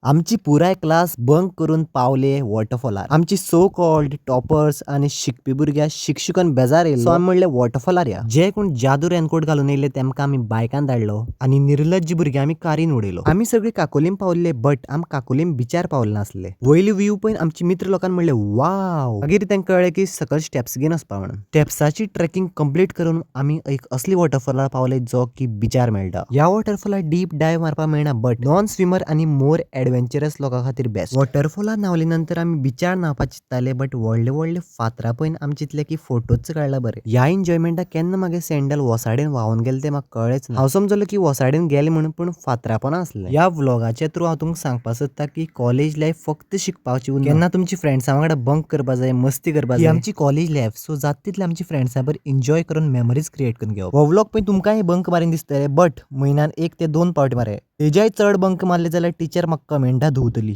आमची पुराय class bunk करून पावले वॉटरफॉलार. आमची सो कॉल्ड टॉपर्स आनी शिकपी भुरग्यां शिक्षकन बेजार येयलो, सो आमी म्हणलें वॉटरफॉलार या. जे कोण जादू रेनकोट घालून येयले तेमकां आमी बायकान धाडलो आनी निर्लज्ज भुरग्यां आमी कारीन उडयलो. आमी सगळी काकोलीम पावल्ले, बट आमी काकोलीम बिचार पावले नासले. वयले व्यू पळोवन आमची मित्र लोकान म्हणलें वाव. मागीर तांकां कळ्ळें की सकयल स्टेप्स घेवन वचपा म्हणून. स्टेप्साची ट्रेकिंग कंप्लीट करून आमी एक असली वॉटरफॉलार पावले जो की बिचार मेळटा. ह्या वॉटरफॉलार डीप डायव मारपाक मेळना, बट नॉन स्विमर आनी मोर एडवेंचरस लोकां खातीर बेस्ट. वॉटरफॉलार न्हांवले नंतर आमी बिचार न्हांवपाक चिंत्ताले, बट व्हडले व्हडले फातरां पळोवन आमी चिंतलें की फोटोच काडला बरें. ह्या एन्जॉयमेंटाक केन्ना मागीर सँडल वोसाडेन व्हांवून गेले तें म्हाका कळ्ळेंच ना. हांव समजलो की वोसाडेन गेले म्हणून, पूण फातरां पोंदा आसलें. ह्या व्लॉगाच्या थ्रू हांव तुमकां सांगपाक सोदता की कॉलेज लायफ फक्त शिकपाची उरना, केन्ना तुमची फ्रेंड्सां वांगडा बंक करपा जाय, मस्ती करपा जाय. आमची कॉलेज लायफ, सो जाता तितले आमची फ्रेंड्सां बरोबर एन्जॉय करून मेमरीज क्रिएट करून घेवप. हो व्लॉग पळय तुमकांय बंक मारीन दिसतले, बट म्हयन्यान 1 ते 2 पावटी मारे. तेज्याय चड बंक मारले जाल्यार टिचर म्हाका कमेंटा धुंवतली.